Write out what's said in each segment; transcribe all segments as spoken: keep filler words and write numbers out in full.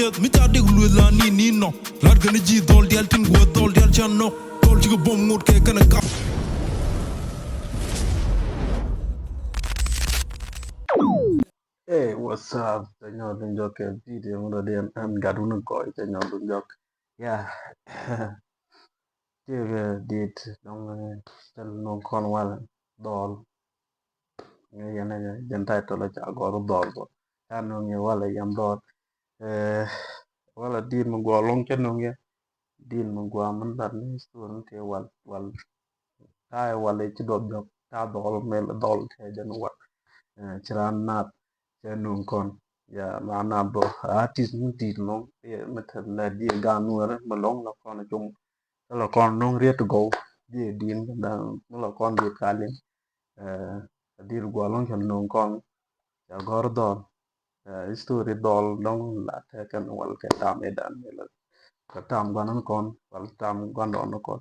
Mi ca dek lueth la ni ni nɔ. Lat kɛn ji̱ dhɔl dial tin guɔ dhɔl dial can nɔ. Dhɔl cikɛ bom ŋot kɛ kɛn ka. Hey, what's up? Cɛ nyɔk dun jɔk kɛ video ŋot diɛn ɛn gat wun gɔy cɛ nyɔk dun jɔk. Yeah. Tiek dit dɔŋ cɛ nɔŋ kɔn wal dhɔl. Ŋɛ yɛn ɛ jɛn title ca gɔr dhɔl bɔ. Ca nɔŋ yɛ wal yɛn dhɔl. Eh, wala dit mi gua lɔŋ cɛ nöŋ yɛ. Dit mi gua min lat ni story ni tɛ wal, wal. Ta ɛ wal i̱ ci duɔth jɔk ta dhɔl mel dhɔl tɛ jɛn wal. Eh, ci ran nat cɛ nöŋ kɔn. Ya ma nat bɔ artist mi dit nɔŋ. Yɛ mi tɛ lɛ di gan nuɛrɛ mi lɔŋ la kɔn cum. Kä la kɔn nöŋ riet gɔw di din mi la kɔn di kalin. Eh, a dir gua lɔŋ cɛ nöŋ kɔn cɛ gɔr dhɔl. Eh, history dhɔl dɔŋ la tɛ kɛn wal kɛ tam idan mi la kɛ tam guanan kɔn wal tam guandɔn kɔn.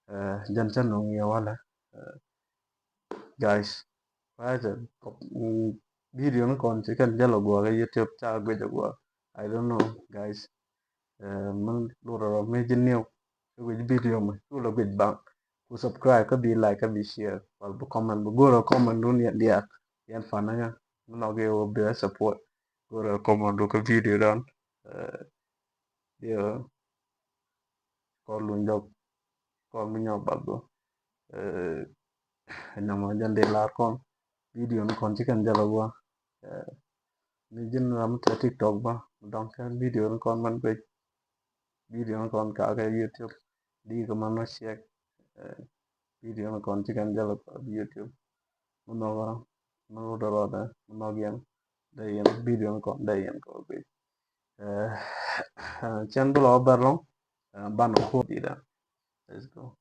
Eh, jɛn cɛ nöŋ yɛ wala. Eh, guys, wajɛ video ni kɔn ci kɛn jɛ la gua kɛ YouTube ca guic a gua. I don't know, guys. Eh, min lurɛ rɔ mi ji̱ new. Ci guic video mi cu la guic baŋ. Ku subscribe kä bi like kä bi share. Wal bi comment bi go̱rɛ comment dun yɛn diaak. Yɛn fan ŋa mi nɔk yɛ wä bi support. Go̱rɛ comment du kä video dan. Eh, diɛ kɔr luny jɔk. Kɔr mi nyɔk bak du. Eh, nyama jɛn di lar kɔn. Video ni kɔn ci kɛn jɛ la gua. Eh, ni ji̱n ram tɛ TikTok ba dɔŋ kɛ video ni kɔn man guic. Video ni kɔn ka kɛ YouTube di kɛ man nɔ check. Eh, video ni kɔn ci kɛn jɛ la gua YouTube. Mun nɔ kɔn mun nɔ dɔrɔ dɛ mun nɔ yɛn dɛ yɛn video ni kɔn dɛ yɛn kɔ guic. Eh, cɛn bi lɔ bɛr lɔŋ. Eh, ban kɔ di dɛ. Let's go.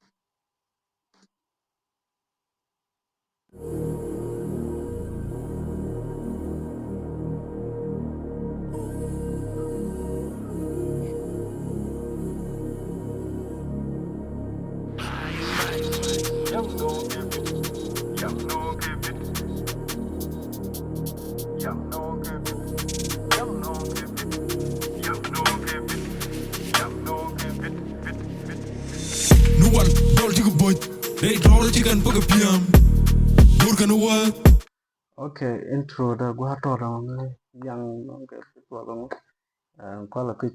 Ni wal dhɔl cikɛ bo̱c rɛy tɔɔrä cikɛn bäkɛ pi̱em. Go̱o̱r kɛn wä. Okay, intro da gua̱a̱r tɔɔrä ŋuɛ yaŋ nɔŋ kɛ tuɔl ŋu. Kualɛ kic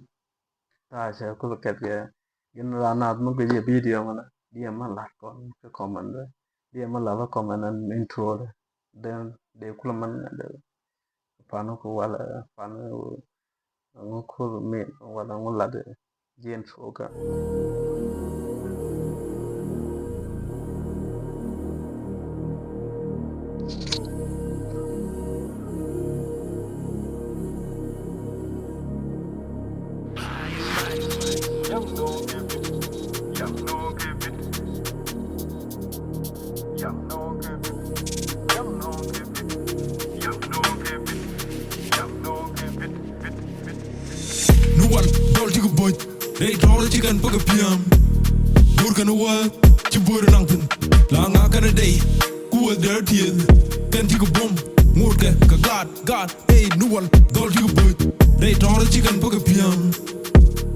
ta̱a̱ cɛ kulɛ kɛt kɛ gin ran nath mi guic yɛ video ŋuɛ na diɛ ma lat kɔn kɛ comment dɛ diɛ ma lat kɛ comment an intro dɛ. Then dee kulɛ man dɛ pan ku wala pan ŋu kul min wala ŋu lat jiɛn intro ka. Ni wal dhɔl cikɛ bo̱c rɛy tɔɔrä cikɛn bäkɛ pi̱em. Go̱o̱r kɛn wä ci bo̱o̱r naŋ thi̱n la ŋa kɛn a dey. Ku wä dee tieth kɛn cikɛ buɔ̱m ŋo̱o̱tkɛ kɛ gaat gaat. Ey ni wal dhɔl cikɛ bo̱c rɛy tɔɔrä cikɛn bäkɛ pi̱em.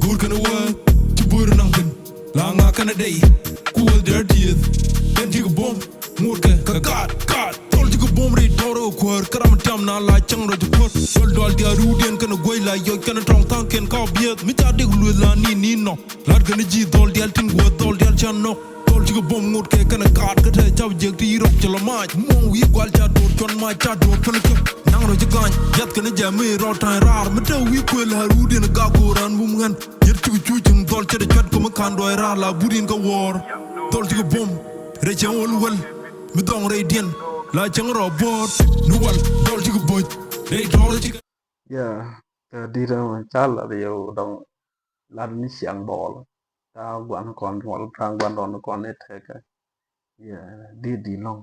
Go̱o̱r kɛn wä ci bo̱o̱r naŋ thi̱n la ŋa kɛn a dey. Ku wä dee tieth kɛn cikɛ buɔ̱m ŋo̱o̱tkɛ kɛ gaat gaat. Dhɔl cikɛ buɔ̱m rɛy tɔɔrä kɛ kuäär kä ram tiam na la cäŋ rɔ ci kuäär. Dhɔl dhɔl diaal riwdiɛn kɛn guäc la yɔc kɛn tɔŋ tha̱a̱ŋkiɛn ka biɛth mi ca dek lueth la ni ni nɔ. La̱t kɛn ji̱ dhɔl diaal tin guäth dhɔl diaal ca nɔk. Dhɔl cikɛ buɔ̱m ŋot kɛ kɛn kaat kä te cap jiɛk ti rɔp cɛ lɔ mac muɔ̱ŋ wi̱i̱ gual ca do̱r cuɔ̱n mac ca do̱r päl kä. Naŋ rɔ ci ga̱ny jiath kɛn jɛ mi rɔ ta̱ny raar mi te wi̱i̱ kuël ha̱r wut in gak ko̱r an wum ɣän. Yet cuk cu cieŋ dhɔl cɛ de cuat kä mi ka̱n dɔɔy raar la but in kä wɔɔr. Dhɔl cikɛ buɔ̱m rɛy cieŋ wäl wäl mi dhɔŋ rɛydiɛn la cieŋ rɔ buɔ̱ɔ̱t ni wal dhɔl cikɛ bo̱c rɛy tɔɔr cikɛ. Yeah, kɛ di̱t ɛmɛ ca lat yɛ wä dɔŋ. Lat ni ciaŋ bɔɔl. Ta̱a̱ guan kɔn wal ta̱a̱ guan dɔn kɔn ni tekɛ. Yɛ di̱t di̱t lɔŋ.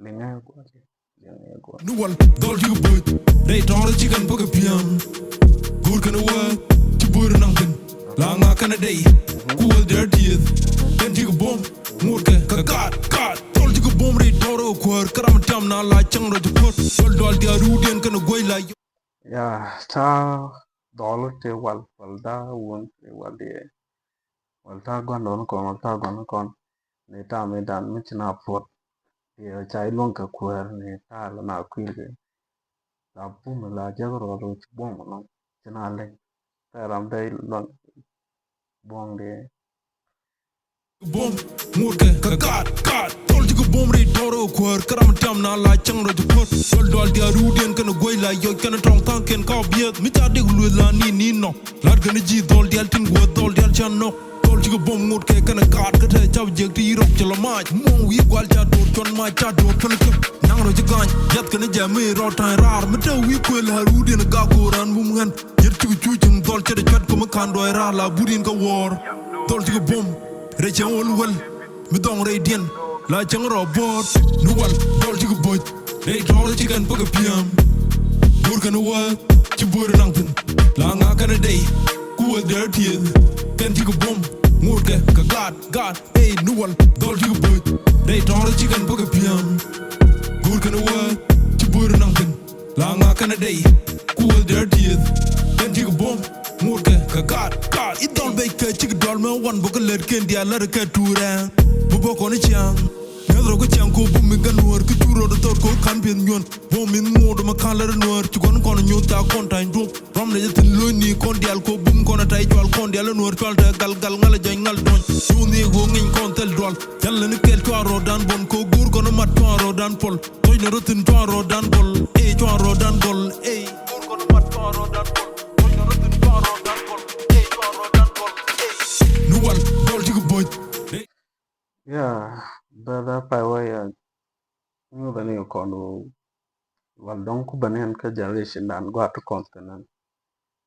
Liŋɛ guan. Liŋɛ guan. Ni wal dhɔl cikɛ bo̱c rɛy tɔɔrä cikɛn bäkɛ pi̱em. Go̱o̱r kɛn wä ci bo̱o̱r naŋ thi̱n la ŋa kɛn a dey. Ku wä dee tieth kɛn cikɛ buɔ̱m ŋo̱o̱tkɛ kɛ gaat gaat. Dhɔl cikɛ buɔ̱m rɛy tɔɔrä kɛ kuäär kä ram tiam na la cäŋ rɔ ci kuäär. Dhɔl dhɔl diaal riwdiɛn kɛn guäc la. Ya ta̱a̱ dhɔl ti wal, wal tha wun ti wal di, wal tha gua̱ndɔn kɔn, wal tha gua̱ndɔn kɔn. Ni tam idan mi ci na puɔt. Ti ca iluɔŋ kɛ kuäär ni tha la na kui̱r kɛ. La bum la jek rɔɔd ci buɔ̱ŋ mi lɔŋ ci na leny. Tɛ ram dee luɔŋ buɔ̱ŋ di. Bom ŋutkɛ kɛ gaat gaat tɔl ti kɛ bom ri tɔr ɛ kuäär kä ram tiam na la cäŋ rɔ ti puɔt. Tɔl dual diaal riwdiɛn kɛn ɛ guäc la yɔc kɛn ɛ tɔŋ thaŋ kɛn ka biɛth mi ca dik lueth la ni ni nɔ. Lat kɛn ji̱ dhɔl diaal tin guäth dhɔl diaal ca nɔk. Dhɔl cikɛ bom ŋot kɛ kɛn ɛ kaat kä tɛ cap jiɛk ti rɔk cɛ lɔ mac muɔ̱ŋ wi̱i̱ gual ca do̱r cuɔn mac ca do̱r cuɔn kɛ. Naŋ rɔ ci ga̱ny jiath kɛn jɛ mi rɔ ta̱ny raar mi te wi̱i̱ kuël a ruudiɛn ɛ gak ko̱o̱r an bum ɣän. Yet cikɛ cuuc ciŋ dhɔl cɛ dɛ cuat kɛ mi ka̱n duɔy raar la but in kä wuɔ̱ɔ̱r. Dhɔl cikɛ bom rɛ cɛ wal wal mi dhɔŋ rɛydiɛn la cäŋ rɔ bo̱o̱t ni wal. Dhɔl cikɛ bo̱c rɛy tɔɔr ci kɛn päkɛ piäm. Go̱o̱r kɛn wä ci bo̱o̱r naŋ thi̱n la ŋa kɛn dɛy ku wä dee tieth. Kɛn cikɛ bom ŋotkɛ kɛ gaat gaat ey ni wal. Dhɔl cikɛ bo̱c rɛy tɔɔr ci kɛn päkɛ piäm. Go̱o̱r kɛn wä ci bo̱o̱r naŋ thi̱n la ŋa kɛn dɛy ku wä dee tieth. Kɛn cikɛ bom ŋotkɛ kɛ gaat gaat i dhɔl bɛc kɛ cikɛ dɔl mɛ wan bä kɛ lät kɛn diaal lät kɛ tuurɛ. Bä bä kɔn ciaŋ. Ŋäth rɔ kä ciaŋ kɔ bum mi gän nuäär kä cu rɔ dee thot kɔ ka̱n pieth nyuɔn. Bom min ŋo̱o̱t ma ka̱n lät nuäär ci kɔn kɔn nyuɔn ca kɔn ta̱ny duɔ̱p. Ram nɛ jɛ thi̱n lo̱ny ni kɔn diaal kɔ bum kɔn a ta̱y cual kɔn diaal nuäär cual tɛ gal gal ŋal a jany ŋal dɔny. Cu ni ɣöö ŋiny kɔn thil dual. Thil ni kɛl cual rɔ dan bɔn kɔ guur kɔn mat cual rɔ dan pɔl. Tɔc ni rɔ thi̱n cual rɔ dan gɔl. Ey cual rɔ dan gɔl. Ey. Guur kɔn mat cual rɔ dan pɔl. Tɔc ni rɔ thi̱n cual rɔ dan gɔl. Ey cual rɔ dan gɔl. Ey. Ni wal dɔl cikɛ bo̱c. Ya, brother pay wä ya. Ŋu bä ni kɔn wä wal dɔŋ ku bä ni ɛn kä generation dan gɔaa ti kɔn ti nɛn.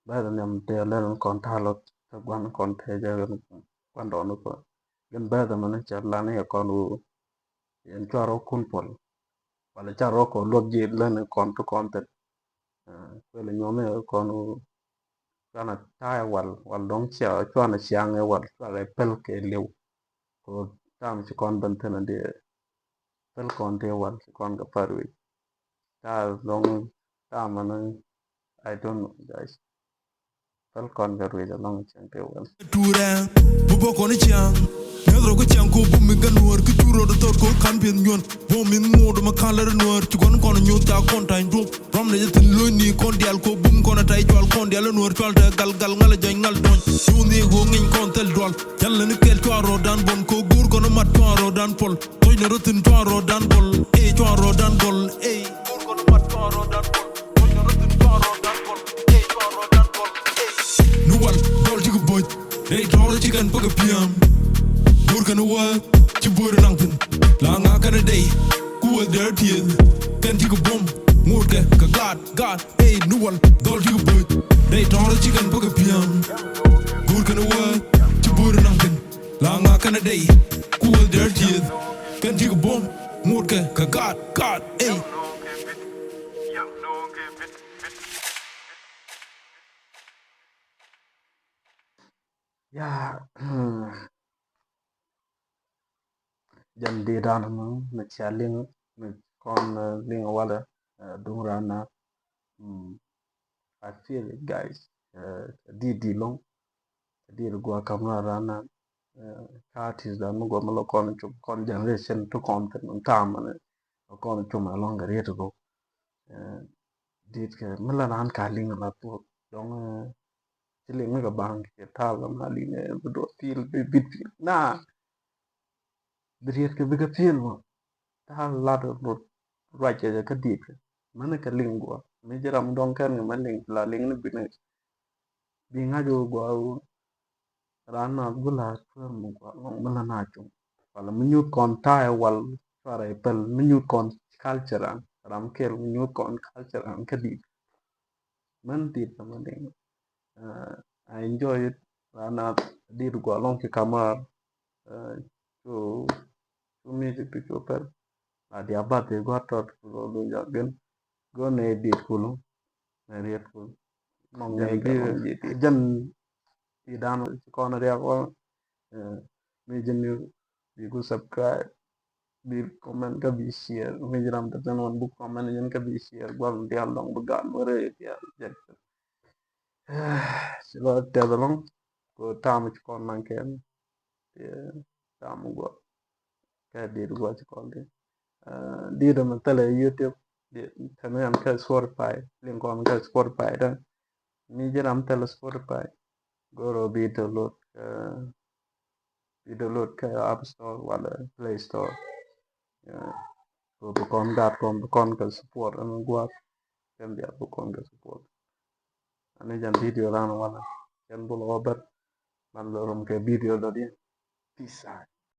Bä ni ɛn dee lɛn kɔn ta lɔ ti guan kɔn te jɛ guan dɔn kɔ. Gɛn bä ni mɛ ni cɛ lan ni kɔn wä. Yɛn cua rɔ kun pɔl. Wala ca rɔ kɔ luɔk ji̱ lɛn kɔn ti kɔn ti. Kuɛl nyuɔn ni kɔn wä. Cuanɛ ta̱a̱ ɛ wal, wal dɔ̱ŋ cia, cuanɛ ciaŋ ɛ wal, cuanɛ päl kɛ liw. Ko tam ci kɔn ben thin a diɛ päl kɔn tëë wal ci kɔn kɛ pär wi̱c. Ta̱a̱ dɔ̱ŋ tam ɛn, I don't know, guys. Päl kɔn kɛ ruic ɛlɔ̱ŋ cieŋ tëë wal. Turɛ mi bä kɔn ciaŋ. Ŋäth rɔ kä ciaŋ ko bum mi gän nuäär kä cu rɔ dee thot ko ka̱n pieth nyuɔn. Bom min ŋo̱o̱t ma ka̱n lät nuäär ci kɔn kɔn nyuɔn ca kɔn ta̱ny duɔ̱p. Ram nɛ jɛ thi̱n lo̱ny ni kɔn diaal kɔ bum kɔn a ta̱y cual kɔn diaal a nuäär cual tɛ gal gal ŋal a jany ŋal dɔny. Cu ni ɣöö ŋiny kɔn thil dual. Thil ni kɛl cual rɔ dan bɔn kɔ guur kɔn mat cual rɔ dan pɔl. Tɔc ni rɔ thi̱n cual rɔ dan gɔl. Ey cual rɔ dan gɔl. Ey. Guur kɔn mat cual rɔ dan pɔl. Tɔc ni rɔ thi̱n cual rɔ dan gɔl. Ey cual rɔ dan gɔl. Ey. Ni wal dɔl cikɛ bo̱c. Rɛy tɔɔr ci kɛn päkɛ piäm. Go̱o̱r kɛn wä ci bo̱o̱r naŋ thi̱n. La ŋa kɛn dɛy ku wä dee tieth. Kɛn cikɛ bom ŋo̱o̱tkɛ kɛ gaat gaat. Ey ni wal dhɔl cikɛ bo̱c. Rɛy tɔɔr ci kɛn päkɛ piäm. Go̱o̱r kɛn wä ci bo̱o̱r naŋ thi̱n. La ŋa kɛn dɛy ku wä dee tieth. Kɛn cikɛ bom ŋo̱o̱tkɛ kɛ gaat gaat. Ey. Ya, jɛn di dan mi, mi cia liŋ, mi kɔn liŋ walɛ duŋ ran na. I feel it, guys. Di di lɔŋ di di gua kam na ran na. Ka artist dan mi gua mi lɔ kɔn cum kɔn generation tu kɔn tin tam ni kɔn cum alɔŋ kɛ riet go. Dit kɛ mi la nan ka liŋ la tuɔk dɔŋ. Ci liŋ mi kɛ baŋ kɛ tal la ma liŋ bi duɔth pil bi bit pil na. Bi riet kɛ bi kɛ pil mɔ tal lat rut ruac kɛ kɛ dit kɛ mɛn kɛ liŋ guɔ mi jiram dɔŋ kɛn kɛ mɛn liŋ la liŋ ni bi ni. Bi ŋa̱c wä gua̱a̱ wä ran na gula tuer mi gua̱a̱ lɔŋ mi la na cum. Wala mi nyuth kɔn ta̱a̱ wal cuarɛ päl mi nyuth kɔn culture an ram kel mi nyuth kɔn culture an kä dit. Män dit kɛ män dit. I enjoy it. Ran na dit gua̱a̱ lɔŋ ki kamar. Cu cu music tu cu päl. La dia bath gua̱a̱ tɔt kulo lu ja gin. Go ne dit kulo. Nɛ riet kul mɔŋ nɛ bi jɛn ti dan ci kɔn riak wal. Mi jɛn ni bi ku subscribe, bi comment kä bi share. Mi jɛn ram tɛ tɛn wan bu comment jɛn kä bi share gual dial dɔŋ bu gan wɛrɛ dial jɛn. Ci lɔ tɛth ɛlɔŋ. Ko tam ci kɔn naŋ kɛn. Ti tam guɔ. Kɛ dit guɔ ci kɔn di. Dit ɛmɛ thilɛ YouTube. Tɛn ɛn kɛ Spotify. Liŋ kɔn kɛ Spotify tɛn. Mi ji̱ ram thilɛ Spotify. Goro bi download kɛ bi download kɛ App Store wala Play Store. Ko bi kɔn gat kɔn bi kɔn kɛ support ɛn gua̱a̱th. Kɛn bia bi kɔn kɛ support. Ani jan video ran wala kɛn bul ɔbɛr. Man lorom kɛ video dɔdiɛn. Peace out.